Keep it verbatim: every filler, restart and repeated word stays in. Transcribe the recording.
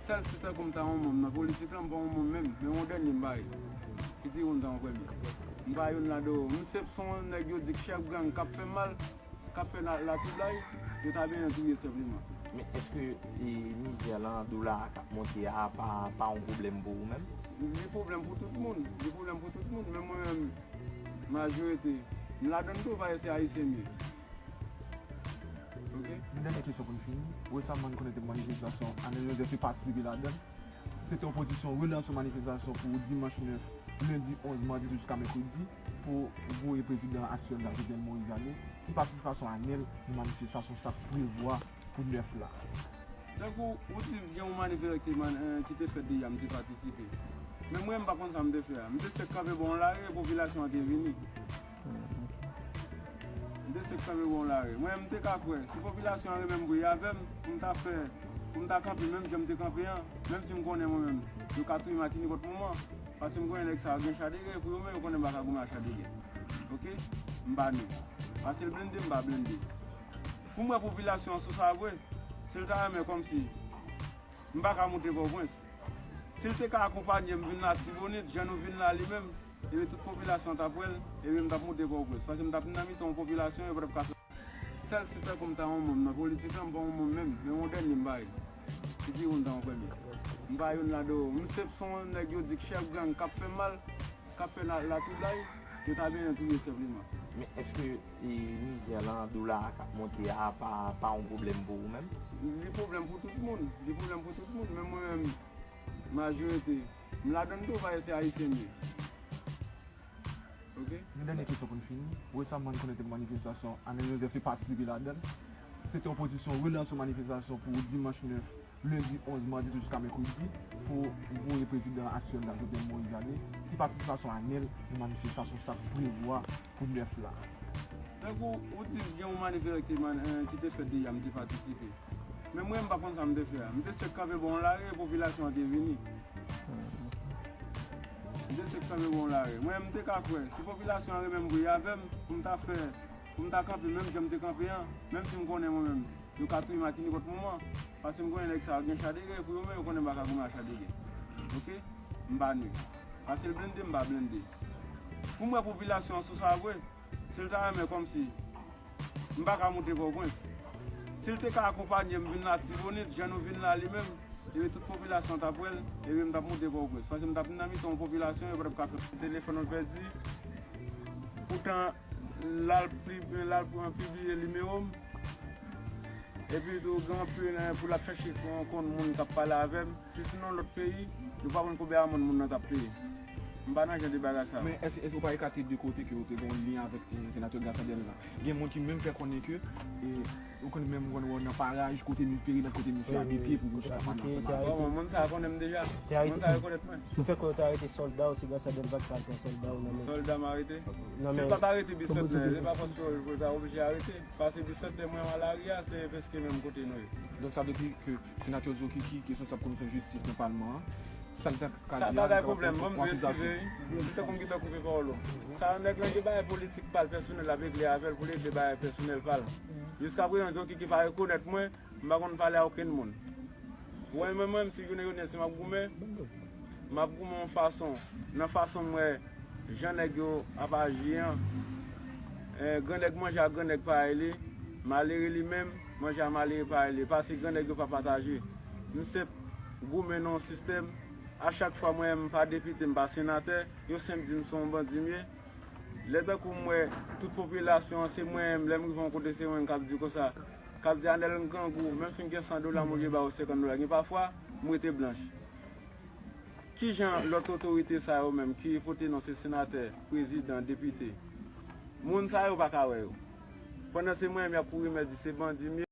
Sèl si tankou m ta yon manm nan politik la, m pa yon manm menm, men yon dènye m bay. Ki di yon ta yon premye. M pa youn ladan yo. M se p son nèg yo di k chèf gang k ap fè mal, k ap fè la, latoublay, yo ta benyen touye senpleman. Men èske, e, mizè lan, dola a k ap monte a, pa, pa yon pwoblèm pou ou menm? Li pwoblèm pou tout moun. Li pwoblèm pou tout moun. Men mwen menm, majorite, m ladan l tou, paske se Ayisyen m ye. Ok? Yon dènye kesyon pou n fini. Resaman, n konnen te gen manifestasyon, Anèl Jozèf te patisipe ladan l. Se te yon pozisyon relans yon manifestasyon pou dimanch nèf, lendi onz, madi tou jiska mèkredi, pou voye prezidan aktyèl la, Jovenel Moïse, ale. Ki patisipasyon Anèl nan manifestasyon sa k prevwa pou nèf la? Tankou ou di gen yon manifestasyon ki te fèt deja, m te patisipe. Men mwen, m pa konn sa m te fè a. M te sèk kanpe bò yon lari, popilasyon an te vini. M te sèk kanpe bò yon lari. Mwen, m te ka kwè, si popilasyon an renmen m bri avè m, pou m ta fè, pou m ta kanpe menm jan m te kanpe an, menm si m konnen mwen menm, yo ka touye m a ti nenpòt moman, paske m konnen nèg sa yo gen cha de gè, pou yo menm, yo konnen m pa ka goumen a cha de gè. Ok? M pa nou. Paske l blende, m pa blende. Pou m wè popilasyon an sou sa vre, si l ta renmen kòmsi m pa ka moute Pòtoprens. Si l te ka akonpanye m vin Latibonit, jan nou vin la li menm, ebyen tout popilasyon an t ap wè l, ebyen m t ap moute Pòtoprens. Paske m t ap nan mitan yon popilasyon, yo pa t ap ka fè. Sèl si tankou m ta yon manm nan politik la, m pa yon manm menm, men yon dènye m bay. Ki di yon ta yon premye. M pa youn ladan yo. M se p son nèg yo di k chèf gang k ap fè mal, k ap fè la, latoublay, yo ta benyen touye senpleman. Men èske, e, mizè lan, dola a k ap monte a, pa, pa yon pwoblèm pou ou menm? Li pwoblèm pou tout moun. Li pwoblèm pou tout moun. Men mwen menm, majorite, m ladan l tou, paske se Ayisyen m ye. Ok? Yon dènye kesyon pou n fini. Resaman, n konnen te gen manifestasyon, Anèl Jozèf te patisipe ladan l. Se te yon pozisyon relans yon manifestasyon pou dimanch nèf, lendi onz, madi tou jiska mèkredi, pou voye prezidan aktyèl la, Jovenel Moïse, ale. Ki patisipasyon Anèl nan manifestasyon sa k prevwa pou nèf la? Tankou ou di gen yon manifestasyon ki te fèt deja, m te patisipe. Men mwen, m pa konn sa m te fè a. M te sèk kanpe bò yon lari, popilasyon an te vini. M te sèk kanpe bò yon lari. Mwen, m te ka kwè, si popilasyon an renmen m bri avè m, pou m ta fè, pou m ta kanpe menm jan m te kanpe an, menm si m konnen mwen menm, yo ka touye m a ti nenpòt moman, paske m konnen nèg sa yo gen cha de gè, pou yo menm, yo konnen m pa ka goumen a cha de gè. Ok? M pa nou. Paske l blende, m pa blende. Pou m wè popilasyon an sou sa vre, si l ta renmen kòmsi m pa ka moute Pòtoprens. Si l te ka akonpanye m vin Latibonit, jan nou vin la li menm, ebyen tout popilasyon an t ap wè l, ebyen m t ap moute Pòtoprens. Paske m t ap nan mitan yon popilasyon, yo pa t ap ka fè. Telefòn mwen pèdi. Poutan, l al pli, l al pran pibliye nimewo m. Epi tou, gen anpil, eh, pou l ap chèche kon, konn moun k ap pale avè m. Si se nan lòt peyi, yo pa konn konbyen amann moun nan t ap peye. M pa nan jan de bagay sa yo. Men èske, èske ou pa ekate de kote ke ou te gen yon lyen avèk, eh, senatè Gassandel la? Gen moun ki menm fè konnen ke, eh, ou konn menm wè nan paraj kote mi-, perimèt kote misye abite pou misye ap pale ansanm avèk ou. Bon, moun sa a konnen m deja. Moun sa a rekonèt mwen. Nou fè kwè yo te arete sòlda w, si Gassandel pa t ka al pran sòlda w nan men. Sòlda m arete? Si l pa t arete Bisantnè, se pa paske yo ta oblije arete. Pase Bisantnè mwen an lari a, se prèske menm kote nou ye. Donk sa vle di ke Senatè Zokiki, ki responsab komisyon jistis nan palman an, sa n ta ka di a, bagay pwoblèm, ban m tou eskize wi. M te konn gentan koupe pawòl ou. Sa nèg lan gen bagay politik pa l pèsonèl l ap regle avè l pou l regle bagay pèsonèl pa l. Jiskaprezan Zokiki pa rekonèt mwen, m pa konn pale a okenn moun. Ou wè mwen menm, si jounen jodi a si m ap goumen, m ap goumen yon fason, nan fason m wè jan nèg yo ap aji an, eh, grannèg manje ak grannèg parèy li, malere li menm manje a malere parèy li, paske grannèg yo pa pataje. M se goumen nan yon sistèm, a chak fwa mwen menm m pa depite, m pa senatè, yo senp di m se yon bandi m ye. Lè tankou m wè tout popilasyon an se mwen menm, lè m rive yon kote se mwen menm k ap di konsa, k ap di Anèl grangou, menm si m gen san dola m oblije ba yo senkant dola, gen pafwa m rete blanch. Kijan lòt otorite sa yo menm ki pote non se senatè, prezidan, depite, moun sa yo pa ka wè yo? Pandan se mwen menm y ap kouri mè di se bandi m ye.